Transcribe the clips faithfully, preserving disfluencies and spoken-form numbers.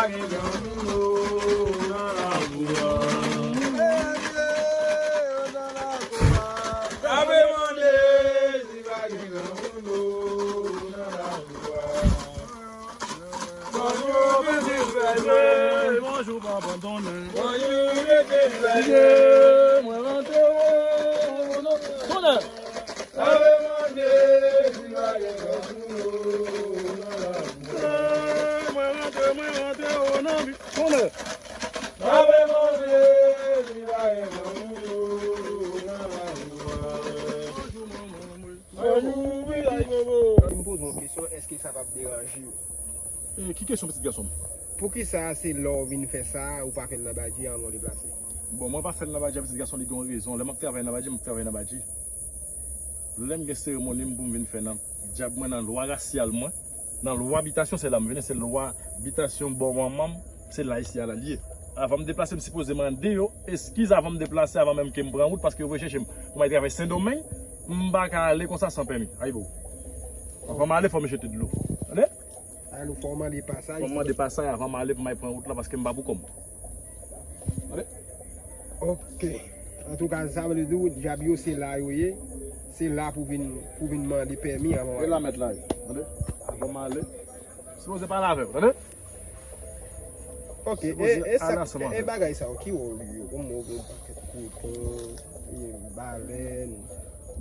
Bonjou, papa Tonnen. Mwen rantre, o, o, o, Tonnen. Mwen rantre, mwen rantre, o, nan vi. Tonnen. M poze yon kesyon, èske sa p ap deranje w? E, ki kesyon, pitit gason m? Poukisa se lè w vin fè sa, ou pa fè l nan badji anvan w deplase? Bon, mwen pa fè l nan badji, pitit gason, li gen yon rezon. Lè m ap travay nan badji, m ap travay nan badji. Lè m gen seremoni m pou m vin fè nan djab mwen, nan lwa rasyal mwen, nan lwa bitasyon, se la m vini, se lwa bitasyon bò manman m, se la isi a la l ye. Avan m deplase, m sipoze mande yo eskiz avan m deplase, avan menm ke m pran wout, paske yo voye chèche m pou m al travay Sendomeng, m pa ka ale konsa san pèmi. Ayibo. Avan m ale, fò m jete dlo. Tande? Alò, fò w mande pasaj. Fò m mande pasaj avan m ale pou m al pran wout la, paske m pa pou kò m. Tande? Ok. Antouka, sa vle di w, djab yo se la yo ye. Se la pou vin, pou vin mande pèmi avan w ale. E la mèt la ye. Tande? Avan m ale. Sipoze pale avè w, tande? Ok, e, e, sa, e bagay sa yo, ki wòl yo? Kòman w gen yon pakèt koton, e, balèn?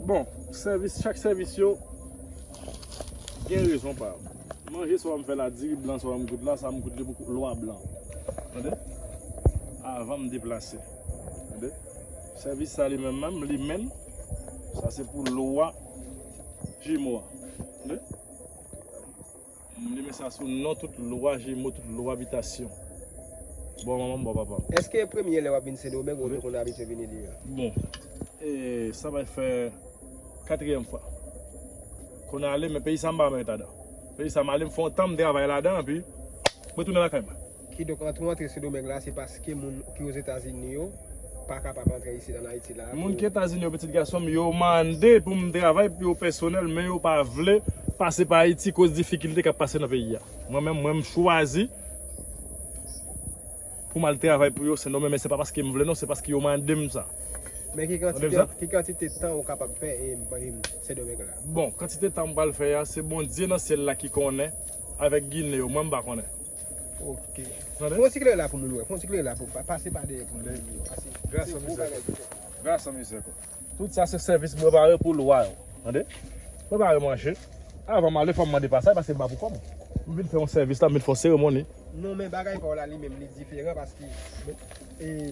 Bon, sèvis, chak sèvis yo gen rezon pa yo. Manje sa w a m fè la, diri blan sa w a m koute la, sa m koute li pou lwa blan. Tande? Avan m deplase. Tande? Sèvis sa li menm menm, li menm, sa se pou lwa jimo a. Tande? M li men sa sou non tout lwa jimo, tout lwa bitasyon. Bò manman m, bò papa m. Èske premye lè w ap vin Sendomeng ou te konn abitye vini deja? Bon, e, sa va fè katriyèm fwa. Konn ale, men peyi sa m pa renmen ret ladan. Peyi sa m ale, m fè yon tan m travay ladan, epi m retounen lakay mwen. Kidonk, antre w antre Sendomeng la, se paske moun ki Ozetazini yo pa kapab antre isit ann Ayiti la. Moun ki Etazini yo, pitit gason m, yo mande pou m travay pou yo pèsonèl, men yo pa vle pase pa Ayiti koz difikilte k ap pase nan peyi a. Mwen menm, mwen m chwazi pou m al travay pou yo Sendomeng, men se pa paske m vle non, se paske yo mande m sa. Men ki kantite, ki kantite tan ou kapab fè e, e Sendomeng la? Bon, kantite tan m pral fè a, se Bondye nan syèl la ki konnen, avèk Ginen yo, mwen m pa konnen. Ok. Tande? Fè yon ti klere la pou moun wè. Fè yon ti klere la pou pa-, pase pa dèyè pou moun wè. Pase. Gras an mizè. Gras an mizè. Tout sa se sèvis m prepare pou lwa yo. Tande? Prepare manje. Avan m ale, fò m mande pasaj, paske m pa pou kò m. M vin fè yon sèvis la, m vin fè yon seremoni. Non, men bagay pa w la li menm, li diferan, paske, e,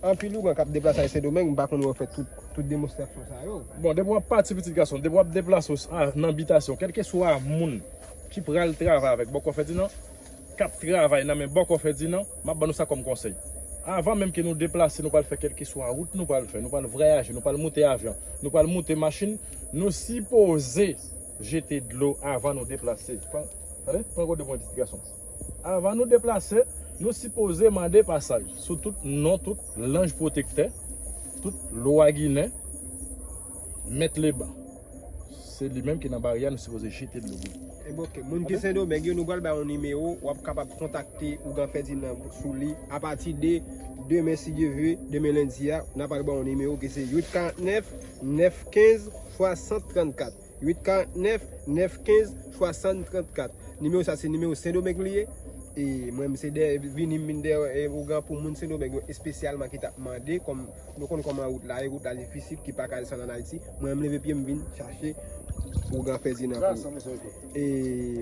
anpil ougan k ap deplase al Sendomeng, m pa konn wè w fè tout, tout demonstrasyon sa yo. Bon, depi w ap pati, pitit gason, depi w ap deplase w, a, nan bitasyon, kèlkeswa moun ki pral travay avèk Bòkò Fèdinan, k ap travay nan men Bòkò Fèdinan, m ap ban nou sa kòm konsèy. Avan menm ke nou deplase, nou pral fè kèlkeswa wout nou pral fè, nou pral vwayaje, nou pral moute avyon, nou pral moute machin, nou sipoze jete dlo avan nou deplase. Pran, tande? Pran gode pou mwen, pitit gason. Avan nou deplase, nou sipoze mande pasaj sou tout non, tout lanj pwotektè, tout lwa ginen, mèt leban. Se li menm ki nan baryè a, nou sipoze jete dlo pou li. Ebyen, ok. Moun ki Sendomeng yo, nou pral ba yon nimewo, w ap kapab kontakte Ougan Fèdinan sou li apati de demen, si Dye vle, demen lendi a, n ap al ba yon nimewo ki se uit karant nèf, nèf kenz, swasant trannkat. Uit karant nèf, nèf kenz, swasant trannkat. Nimewo sa se nimewo Sendomeng li ye. E mwen, m se dèyè, vini m vin dèyè, e, ougan pou moun Sendomeng yo espesyalman ki t ap mande, kòm nou konn kòman wout la ye, wout la difisil, ki pa ka desann ann Ayiti. Mwen, m leve pye m vin chache ougan Fèdinan pou e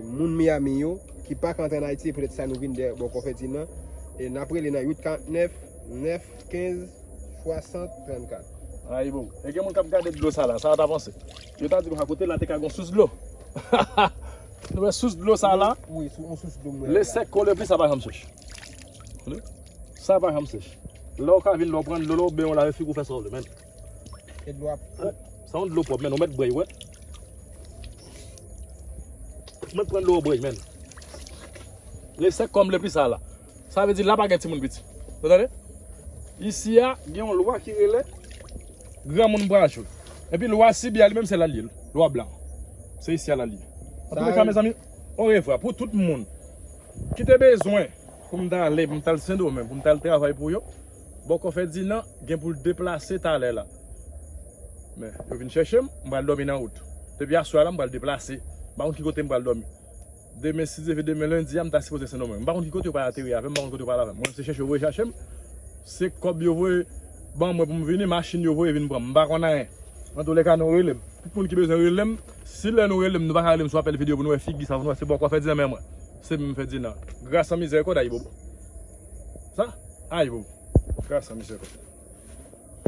moun Miami yo ki pa ka antre ann Ayiti, e poutèt sa nou vin dèyè Bòkò Fèdinan. E n ap rele nan uit karant nèf, nèf kenz, swasant trannkat. Ayibo. E gen moun k ap gade dlo sa la, sa yo ta panse? Yo ta di konsa, kote la te ka gon sous dlo. Nou wè sous dlo sa la? Wi, sou yon sous dlo mwen. Le sèk kon le pli, sa pa janm sèch. Tande? Sa pa janm sèch. Lè w ka vin, lè w pran dlo, lè w benyen, w lave figi w, fè sa w vle, men. E dlo ap pwòp. Sa yon dlo pwòp, men, ou mèt bwè, wi. Ou mèt pran dlo, w bwè, men. Le sèk kon le pli sa la. Sa vle di la pa gen timoun piti. Ou tande? Isi a, gen yon lwa ki rele granmoun pa jwe. Epi lwa Sibi a li menm se la l ye, lwa blan. Se isi a la l ye. Antouka, mezanmi, orevwa pou tout moun. Ki te bezwen pou m ta ale, pou m ta al Sendomeng, pou m ta al travay pou yo. Bòkò Fèdinan gen pou l deplase talè la. Men, yo vin chèche m, m pral dòmi nan wout. Depi aswè a la, m pral deplase. M pa konn ki kote m pral dòmi. Demen, si Dye vle, demen lendi a, m ta sipoze Sendomeng. M pa konn ki kote yo pral ateri avè m, m pa konn kote yo pral avè m. Mwen, se chèche yo voye chache m. Se kòb yo voye ban mwen pou m vini, machin yo voye vin pran m. M pa konn anyen. Antoulèka, nou rele m. Tout moun ki bezwen rele m, si lè nou rele m, nou pa ka rele m sou apèl videyo pou nou wè figi sa, pou nou wè se Bòkò Fèdinan men mwen. Se menm Fèdinan. Gras an mizèrikòd, ayibobo. Sa? Ayibobo. Gras an mizèrikòd.